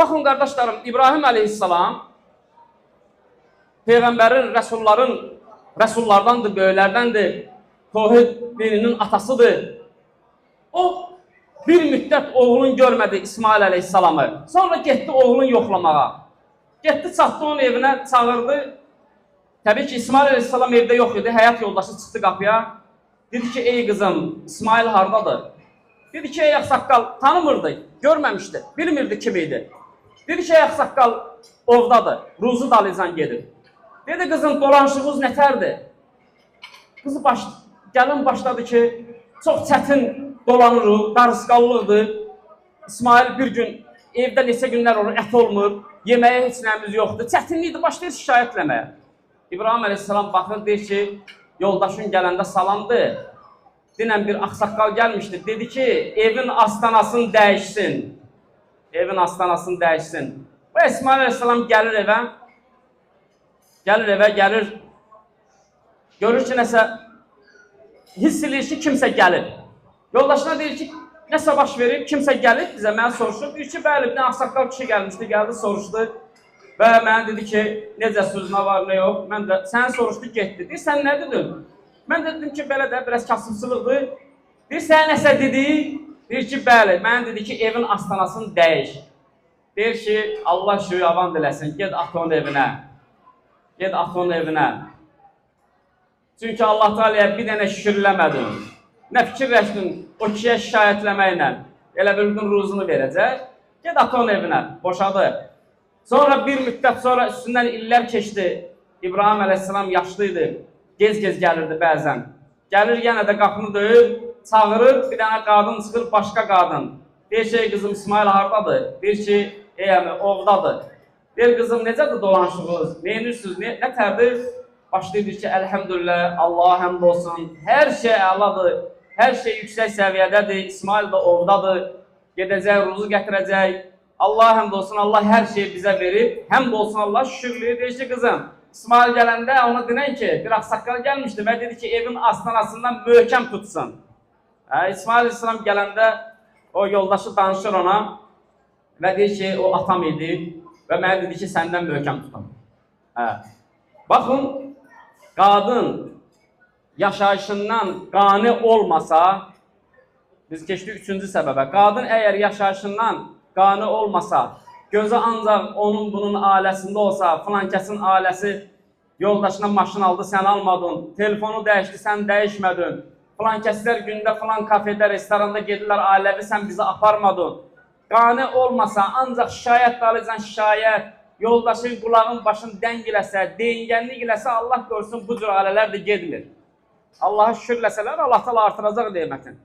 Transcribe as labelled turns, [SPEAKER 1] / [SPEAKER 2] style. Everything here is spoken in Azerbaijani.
[SPEAKER 1] Baxın qardaşlarım, İbrahim əleyhissalam peyğəmbərin, rəsulların, rəsullardandır, böyüklərdəndir, tohid dininin atasıdır. O bir müddət oğlun görmədi İsmail əleyhissalamı. Sonra getdi oğlun yoxlamağa. Getdi, çatdı onun evinə, çağırdı. Təbii ki, İsmail əleyhissalam evdə yox idi, həyat yoldaşı çıxdı qapıya. Dedi ki, ey qızım, İsmail hardadır? Dedi ki, ey ağsaqqal, tanımırdı, görməmişdi, bilmirdi kim idi. Dedi ki, ey ağsaqqal, ovdadır, ruzu dalıcan gedir. Dedi, qızım, dolanışığınız nətərdir? Qızı gəlin başladı ki, çox çətin dolanırıq, darısqallıqdır. İsmail bir gün evdə neçə günlər olur, ət olmur, yeməyə heç nəyimiz yoxdur. Çətinlikdir, başlayır şikayətləməyə. İbrahim əleyhissalam baxır, deyir ki, yoldaşın gələndə salamdır. Dinən bir ağsaqqal gəlmişdi, dedi ki, evin astanasını dəyişsin. Evin astanasını dəyişsin. Və İsmail əleyhissalam gəlir evə, gəlir, görür ki, nəsə hiss eləyir ki, kimsə gəlib. Yoldaşına deyir ki, nəsə baş verib, kimsə gəlib bizə, mənə soruşur. Deyir ki, bəli, bir dənə ağsaqqal kişi gəlmişdi, gəldi, soruşdu. Və mənə dedi ki, necə söz, nə var, nə yox. Mən də, səni soruşdu, getdi. Deyir, sən nə dedin? Mən də dedim ki, belə də, biraz kasıbçılıqdır. Deyir, sənə nəsə dedi? Deyir ki, bəli, mənə dedi ki, evin astanasını dəyiş. Deyir ki, Allah şüyü avan diləsin, get at onun evinə. Get at onun evinə. Çünki Allah Teala'ya bir dənə şükürləmədin. Nə fikirləşdin o kişiyə şikayətləməklə? Elə bir gün ruzunu verəcək. Get at onun evinə, boşadı. Sonra bir müddət sonra üstündən illər keçdi. İbrahim əleyhissalam yaşlı idi. Gez-gez gəlirdi bəzən. Gəlir yenə də qapını döyür, çağırır, bir dənə qadın çıxır, başqa qadın. Deyir ki, ey qızım İsmail hardadır? Deyir ki, ey əmi, ovdadır. Deyir qızım, necədir dolanışığınız? Neyinirsiniz? Nə tərdir? Başlayır ki, əlhəmdülillah, Allaha həmd olsun. Hər şey əladır, hər şey yüksək səviyyədədir. İsmail də ovdadır. Gedəcək, ruzu gətirəcək. Allaha həmd olsun, Allah hər şeyi bizə verib. Həmd olsun Allah, şükürlüyü. Deyir ki, qızım, İsmail gələndə ona denən ki, bir ağsaqqal gəlmişdi və dedi ki, evin astanasından möhkəm tutsun. İsmail əleyhissalam gələndə o yoldaşı danışır ona və deyir ki, o atam idi və mənə dedi ki, səndən möhkəm tutun. Baxın, qadın yaşayışından qane olmasa, biz keçdik üçüncü səbəbə. Qadın əgər yaşayışından qane olmasa, gözü ancaq onun bunun ailəsində olsa, filan kəsin ailəsi yoldaşına maşın aldı, sən almadın, telefonu dəyişdi, sən dəyişmədin, filan kəslər gündə filan kafedə, restoranda gedirlər ailəvi, sən bizi aparmadın. Qane olmasa, ancaq şikayət dalıcan şikayət, yoldaşın qulağın başın dəng eləsə, deyingənlik eləsə, Allah korusun bu cür ailələr də getmir. Allaha şükür eləsələr, Allah Teala artıracaq nemətin.